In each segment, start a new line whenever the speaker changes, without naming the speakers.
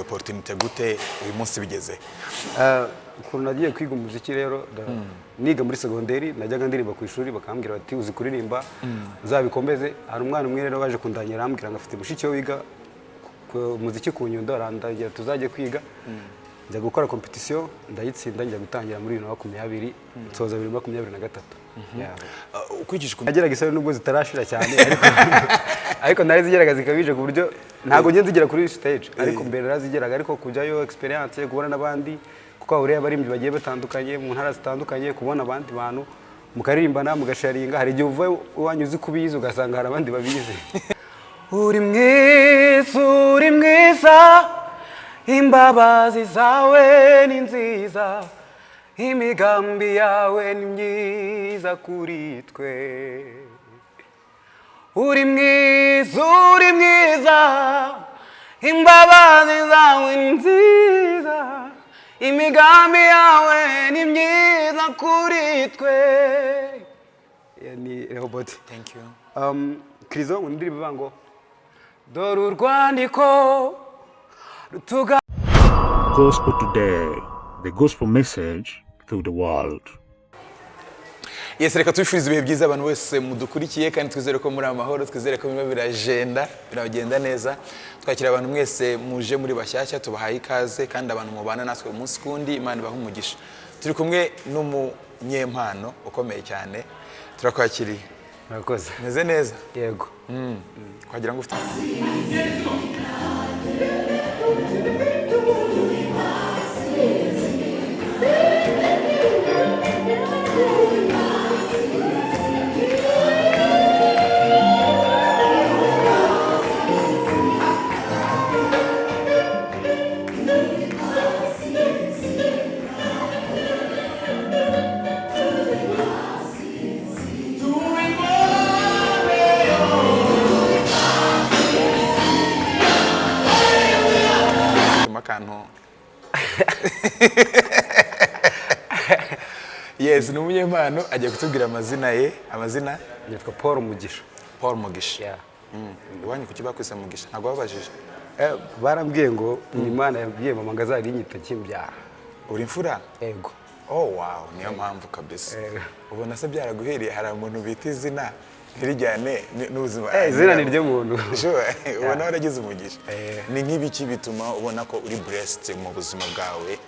Opportunity gute? Uyu munsi bigeze?
Ukuntu nagiye kwiga umuziki rero, niga muri segonderi najyaga ndirimba ku ishuri, bakambwira bati: "Uzi kuririmba, uzabikomeze." Hari umwana umwe rero waje kundangira, arambwira ngo afite mushiki we wiga umuziki ku Nyundo, arandangira tuzajye kwiga. Njya gukora competition, ndayitsinda, njya gutangira muri 2020, nsoza 2023. Yeah.
Ukurikije ukuntu
Nageraga isoni nubwo zitarashira cyane, ariko nari zigeraga zikabije ku buryo ntabwo njye nzigera kuri stage, ariko mbere narazigeraga. Ariko kujyayo, experience, kubona n'abandi, kuko hahuriye abaririmbyi bagiye batandukanye mu ntara zitandukanye, kubona abandi bantu mukaririmbana, mugasharinga. Hari igihe uva iwanyu uzi kubizi, ugasanga hari abandi babizi. Uri mwiza, uri mwiza, imbabazi zawe ni nziza, imigambi yawe ni myiza kuri twe. Uri mwiza, uri mwiza, imbabazi zawe ni nziza, imigambi yawe ni myiza kuri twe. Iyo ni Rehoboth.
Thank you.
Krizo ngo indirimbo ivuga ngo dore urwandiko rutuga.
Gospel Today, the gospel message to the world.
Yes, reka tubifurize ibihe byiza abantu bose mudukurikiye, kandi twizere ko muri amahoro, twizere ko birimo biragenda, biragenda neza. Twakira abantu mwese muje muri bashyashya, tubahaye ikaze, kandi abantu mubana natwe umunsi kundi, Imana ibahe umugisha. Turi kumwe n'umunyempano ukomeye cyane, turakwakiriye.
Murakoze.
Meze neza?
Yego.
Twagira ngo ufite akantu. Yes, ni umunyempano, agiye kutubwira amazina ye, amazina.
Nitwa Paul Mugisha.
Paul Mugisha.
Yeah.
Iwanyu kuki bakwise Mugisha? Ntabwo babajije?
Barambwiye ngo ni Imana yabwiye mama ngo azarinyita kimbyara.
Uri imfura?
Yego.
Oh wow, niyo mpamvu kabisa. Ubona se byaraguhiriye? Hari umuntu bita izina ntirijyane n'ubuzima.
Izina ni ryo muntu.
Sure, ubona waragize umugisha.
Eh.
Ni nk'ibiki bituma ubona ko uri blessed mu buzima bwawe,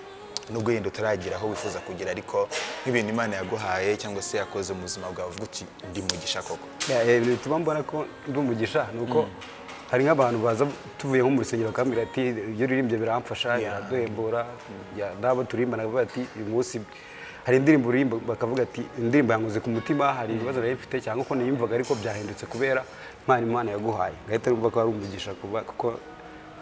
nubwo yenda utaragera aho wifuza kugera, ariko nk'ibintu Imana yaguhaye cyangwa se yakoze mu buzima bwawe, uvuga uti: "Ndi mugisha koko"?
Yeah, ibintu bituma mbona ko ndi umugisha ni uko hari nk'abantu baza tuvuye nko mu rusengero bakambwira ati: "Ibyo uririmbye biramfasha, biraduhembura." Yeah, n'abo turirimbana bakavuga ati: "Uyu munsi hari indirimbo uririmba," bakavuga ati: "Indirimbo yankoze ku mutima, hari ibibazo nari mfite cyangwa uko niyumvaga, ariko byahindutse kubera impano Imana yaguhaye." Ngahita numva ko ari umugisha kuba, kuko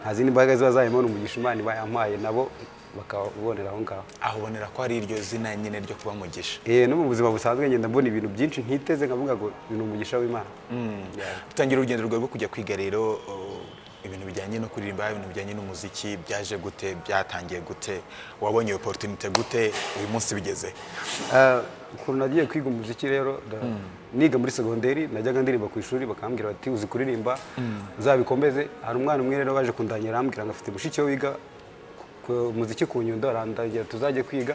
nta zindi mbaraga ziba zarimo, ni umugisha Imana iba yampaye, nabo bakawubonera aho ngaho.
Aho ubonera ko ari iryo zina nyine ryo kuba mugisha?
No mu buzima busanzwe ngenda mbona ibintu byinshi ntiteze, nkavuga ngo ni umugisha w'Imana. Yeah.
Dutangira urugendo rwawe rwo kujya kwiga rero, ibintu bijyanye no kuririmba, ibintu bijyanye n'umuziki, byaje gute? Byatangiye gute? Wabonye iyo opportunity gute? Uyu munsi bigeze?
Ukuntu nagiye kwiga umuziki rero, niga muri segonderi najyaga ndirimba ku ishuri, bakambwira bati: "Uzi kuririmba, uzabikomeze." Hari umwana umwe rero waje kundangira, arambwira ngo afite mushiki we wiga umuziki ku Nyundo, arandangira tuzajye kwiga.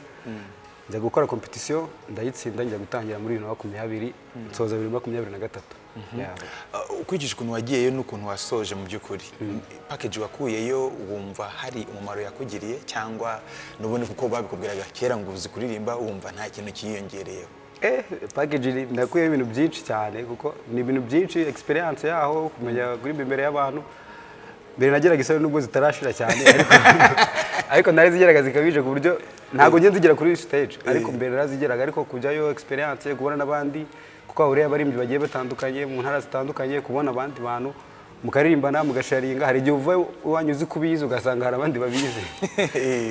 Njya gukora competition, ndayitsinda, njya gutangira muri 2020, nsoza 2023. Yeah.
Ukurikije ukuntu wagiyeyo n'ukuntu wasoje, mu by'ukuri package wakuyeyo wumva hari umumaro yakugiriye, cyangwa n'ubundi kuko babikubwiraga kera ngo uzi kuririmba, wumva nta kintu cyiyongereyeho?
Package ndakuyeho ibintu byinshi cyane, kuko ni ibintu byinshi, experience yaho, kumenya kuririmba imbere y'abantu. Mbere nageraga isoni nubwo zitarashira cyane, ariko nari zigeraga zikabije ku buryo ntabwo njye nzigera kuri stage, ariko mbere narazigeraga. Ariko kujyayo, experience, kubona n'abandi, kuko hahuriye abaririmbyi bagiye batandukanye mu ntara zitandukanye, kubona abandi bantu mukaririmbana, mugasharinga. Hari igihe uva iwanyu uzi kubizi, ugasanga hari abandi babizi.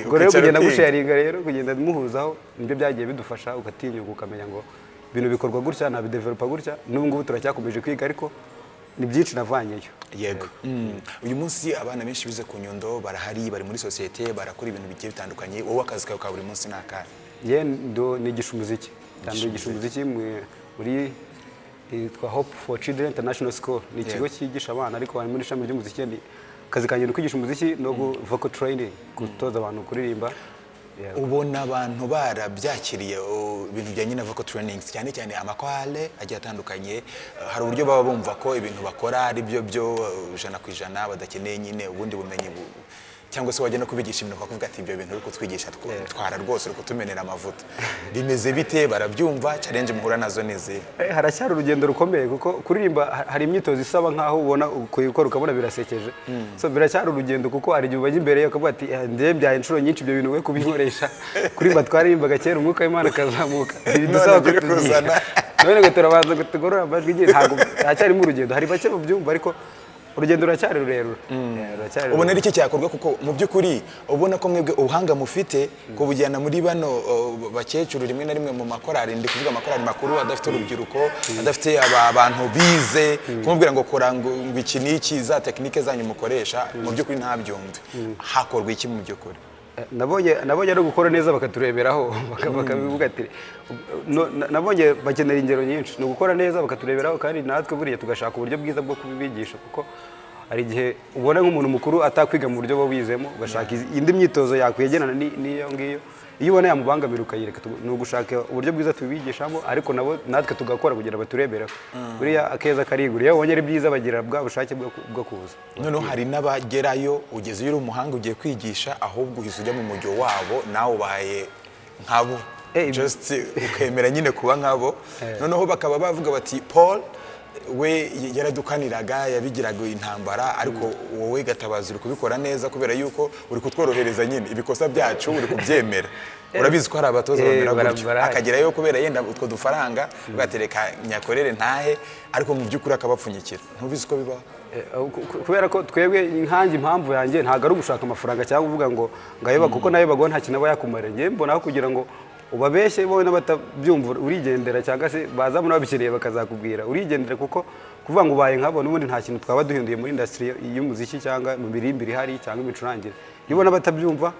Ubwo rero
Ukicara
kugenda
ukiga.
gusharinga rero, kugenda muhuzaho, nibyo byagiye bidufasha, ugatinyuka, ukamenya ngo ibintu bikorwa gutya, nabidevelopa gutya. N'ubu ngubu turacyakomeje kwiga, ariko ni byinshi navanyeyo.
Yego. Uyu munsi abana benshi bize ku Nyundo barahari, bari muri sosiyete, barakora ibintu bigiye bitandukanye. Wowe akazi kawe ka buri munsi ni akahe?
Ye, ndo nigisha umuziki cyane, nigisha umuziki muri yitwa Hope for Children International School, ni ikigo cyigisha abana, ariko harimo n'ishami ry'umuziki. Ni Akazi kanjye ni ukwigisha umuziki no vocal training, gutoza abantu kuririmba. Yeah.
Ubona abantu barabyakiriye, ibintu bijyanye na vocal trainings, cyane cyane amakwale agiye atandukanye, hari uburyo baba bumva ko ibintu bakora ari byo byo 100%, badakeneye nyine ubundi bumenyi cyangwa se wajya no kubigisha ibintu bakavuga ati: "Ibyo bintu uri kutwigisha twara rwose uri kutumenera amavuta." Bimeze bite? Barabyumva? Challenge muhura nazo ni izihe?
Haracyari urugendo rukomeye, kuko kuririmba hari imyitozo isaba nkaho ubona kuyikora ukabona birasekeje. So biracyari urugendo, kuko hari igihe ubajya imbere ukavuga ati: "Eh, njye byaye inshuro nyinshi, ibyo bintu we kubinkoresha." Kuririmba twaririmbaga kera, umwuka w'Imana akazamuka, ntibidusaba
None uri
kutubyiga.
kuzana.
None ngo turabanza ngo tugorore amajwi nyine, ntabwo haracyarimo urugendo. Hari bake babyumva, ariko urugendo ruracyari rurerure. Ruracyari
Ubona
rurerure.
ari iki cyakorwa? Kuko mu by'ukuri ubona ko mwebwe ubuhanga mufite kubujyana muri bano bakecuru rimwe na rimwe mu makorari, ndi kuvuga amakorari makuru adafite urubyiruko, adafite abantu bize, kumubwira ngo kora ngo iki n'iki, za tekinike zanyu mukoresha, mu by'ukuri ntabyumve. Hakorwa iki mu by'ukuri?
Nabonye ari ugukora neza bakatureberaho, bakabivuga ati no, nabonye bakenera ingero nyinshi, ni ugukora neza bakatureberaho, kandi natwe buriya tugashaka uburyo bwiza bwo kubibigisha, kuko hari igihe ubona nk'umuntu mukuru atakwiga mu buryo buba wizemo, ugashaka indi myitozo yakwegerana n'iyo ngiyo. Iyo ubona yamubangamira ukayireka. Ni ugushaka uburyo bwiza tubigishamo, ariko nabo natwe tugakora kugira baturebereho. Buriya akeza karigura, iyo babonye ari byiza bagira bwa bushake bwo kuza.
Noneho hari n'abagerayo, ugeze iyo uri umuhanga ugiye kwigisha, ahubwo uhise ujya mu mujyo wabo, nawe ubaye nkabo, just ukemera nyine kuba nkabo. Noneho bakaba bavuga bati: "Paul we yaradukaniraga, yabigiraga intambara, ariko wowe Gatabazi uri kubikora neza kubera yuko uri kutworohereza nyine, ibikosa byacu uri kubyemera." Urabizi ko hari abatoza bamera gutyo,
barahari.
akagerayo kubera yenda utwo dufaranga, ugatereka nyakorere ntahe, ariko mu by'ukuri akabapfunyikira. Ntubizi ko bibaho?
Kubera ko twebwe nkanjye, impamvu yanjye ntabwo ari ugushaka amafaranga cyangwa uvuga ngo ayo, kuko nayo baguha nta kintu aba yakumarira. Njye mbona aho kugira ngo ubabeshye wowe n'abatabyumva, urigendera, cyangwa se bazabona babikeneye bakazakubwira, urigendera, kuko kuvuga ngo ubaye nkabo n'ubundi nta kintu twaba duhinduye muri industry y'umuziki cyangwa mu miririmbire ihari cyangwa imicurangire. Iyo ubona batabyumva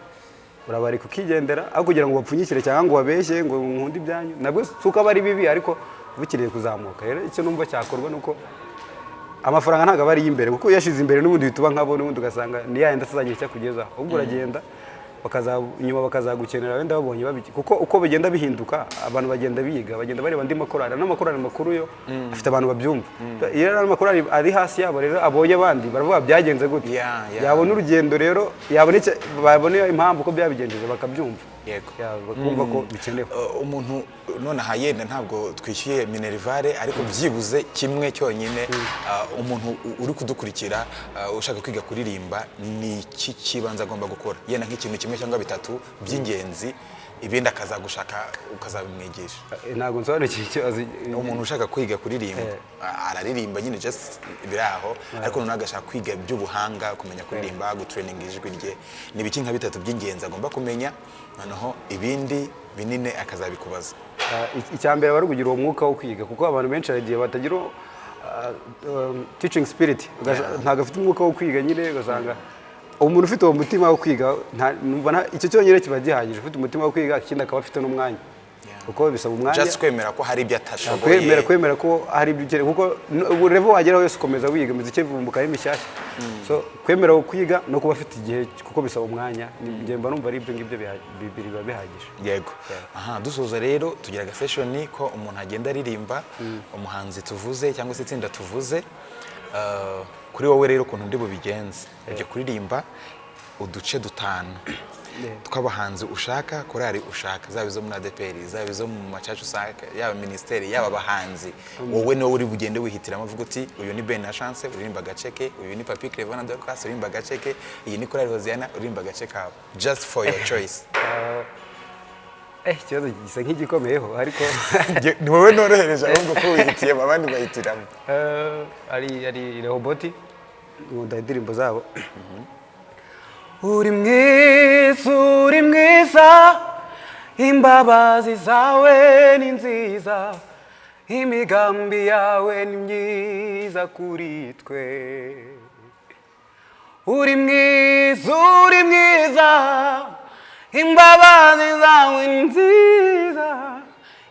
urabareka ukigendera, aho kugira ngo bapfunyikire cyangwa ngo babeshye ngo nkunde ibyanyu. Nabwo si uko aba ari bibi, ariko bukeneye kuzamuka. Rero icyo numva cyakorwa ni uko amafaranga ntabwo aba ari iy'imbere, kuko iyo uyashyize imbere n'ubundi uhita uba nkabo, n'ubundi ugasanga ni yayindi atazagira icyo akugezaho, ahubwo uragenda nyuma bakazagukenera wenda babonye kuko uko bigenda bihinduka, abantu bagenda biga, bagenda bareba andi makorali n'amakorali makuru yo afite abantu babyumva. Iyo rero amakorali ari hasi yabo rero abonye abandi, baravuga byagenze gute? Yabona urugendo rero, yabona babona impamvu ko byabigenjeje, bakabyumva. Bakumva ko bikenewe.
Umuntu nonaha yenda ntabwo twishyuye minerval, ariko byibuze kimwe cyonyine, umuntu uri kudukurikira, ushaka kwiga kuririmba, ni iki kibanza agomba gukora? Yenda nk'ikintu kimwe cyangwa bitatu by'ingenzi, ibindi akazagushaka ukazabimwigisha.
Ntabwo nsobanukiwe ikibazo.
Umuntu ushaka kwiga kuririmba, araririmba nyine just biri aho, ariko noneho agashaka kwiga by'ubuhanga, kumenya kuririmba, gutraininga ijwi rye, ni ibiki nka bitatu by'ingenzi agomba kumenya, noneho ibindi binini akazabikubaza?
Icya mbere aba ari ukugira uwo mwuka wo kwiga, kuko abantu benshi hari igihe batagira teaching spirit. Ntabwo afite umwuka wo kwiga nyine, ugasanga umuntu ufite uwo mutima wo kwiga, numva icyo cyonyine kiba gihagije. Ufite umutima wo kwiga, ikindi akaba afite n'umwanya, kuko bisaba umwanya.
Just kwemera ko hari ibyo atashoboye.
Kwemera ko hari ibyo ukeneye, kuko ubu level wageraho yose ukomeza wiga, imiziki ivumbuka ari mishyashya. So kwemera kwiga no kuba afite igihe, kuko bisaba umwanya. Njye mba numva ari ibyo ngibyo bibiri biba bihagije.
Yego. Aha dusoza rero, tugira agasession ko umuntu agenda aririmba umuhanzi tuvuze cyangwa se itsinda tuvuze. Kuri wowe rero ukuntu ndi bubigenze, ujya kuririmba uduce dutanu tw'abahanzi ushaka, korali ushaka, zaba izo muri ADEPR, zaba izo mu machurch ushaka, yaba minisiteri, yaba abahanzi, wowe niwe uri bugende wihitiramo, uvuga uti: "Uyu ni Ben na Chance, uririmba agace ke, uyu ni Papi Clever na Dorcas, uririmba agace ke, iyi ni korali Hoziyana, uririmba agace kabo." Just for your choice.
Ikibazo gisa nk'igikomeyeho, ariko
Ni wowe norohereje ahubwo ko wihitiyemo, abandi bahitiramo.
Ari Rehoboti, nkunda indirimbo zabo. Uri mwiza, uri mwiza, imbabazi zawe ni nziza, imigambi yawe ni myiza kuri twe. Uri mwiza, uri mwiza, imbabazi zawe ni nziza,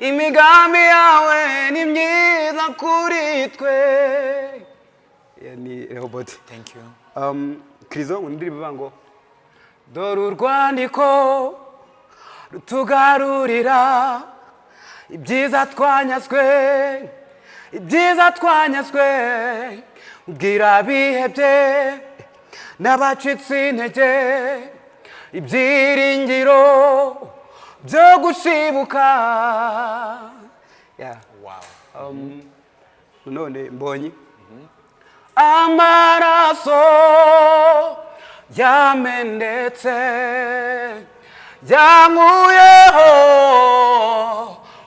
imigambi yawe ni myiza kuri twe. Iyo ni Rehoboti.
Thank you.
Krizo, ngo indirimbo ivuga ngo dore urwandiko rutugarurira ibyiza twanyazwe, ibyiza twanyazwe, ubwira abihebye n'abacitse intege ibyiringiro byo gushibuka. Yeah. None mbonye amaraso yamenetse yankuyeho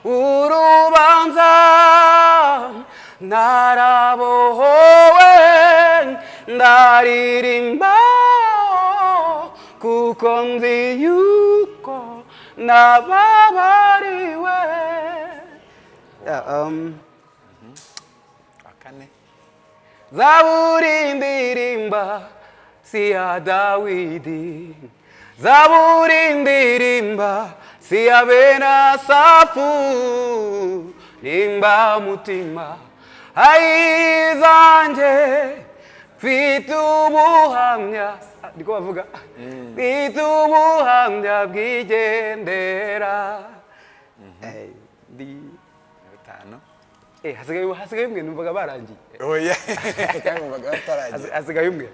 urubanza, narabohowe, ndaririmba kuko nzi yuko nababariwe. Yeah.
Wa kane.
Zaburi ndirimba si ya Dawidi, Zaburi ndirimba si ya bene Asafu, nimba mutima ayizanjye mfite ubuhamya. Ah, niko bavuga, mfite ubuhamya bwigendera.
Gatanu.
Hasigaye umwe, numvaga barangiye.
Oya, kandi numvaga bataragera.
Hasigaye umwe.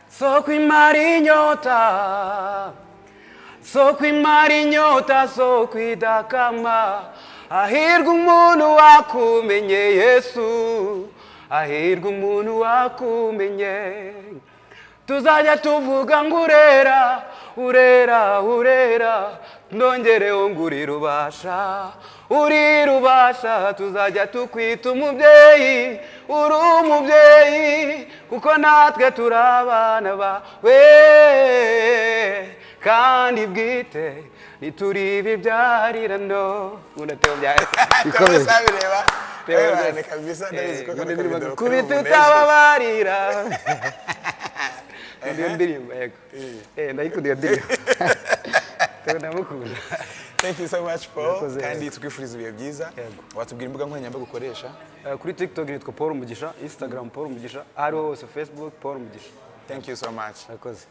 Soko imara inyota, soko imara inyota, soko idakama, hahirwa umuntu wakumenye Yesu, hahirwa umuntu wakumenye. Tuzajya tuvuga ngo urera, urera, urera, ndongereho ngo uri rubasha, uri rubasha. Tuzajya tukwita umubyeyi, uri umubyeyi, kuko natwe turi abana bawe kandi bwite, ntituri ibibyarirano. Nkunda Theo bya
Theo sabireba.
Theo
Ebane
rwose.
kabisa, ndabizi ko kano
Nkunda indirimbo
kavideo kari
kubita
bumunezeze.
utababarira. Nkunda iyo ndirimbo, yego. Ndayikunda iyo ndirimbo. Theo ndamukunda.
Thank you so much, Paul.
Murakoze.
Kandi tukwifuriza ibihe byiza.
Yego.
Watubwira imbuga nkoranyambaga ukoresha?
Kuri TikTok nitwa Paul Mugisha, Instagram Paul Mugisha, aho ariho hose, Facebook Paul Mugisha.
Thank you so much.
Murakoze.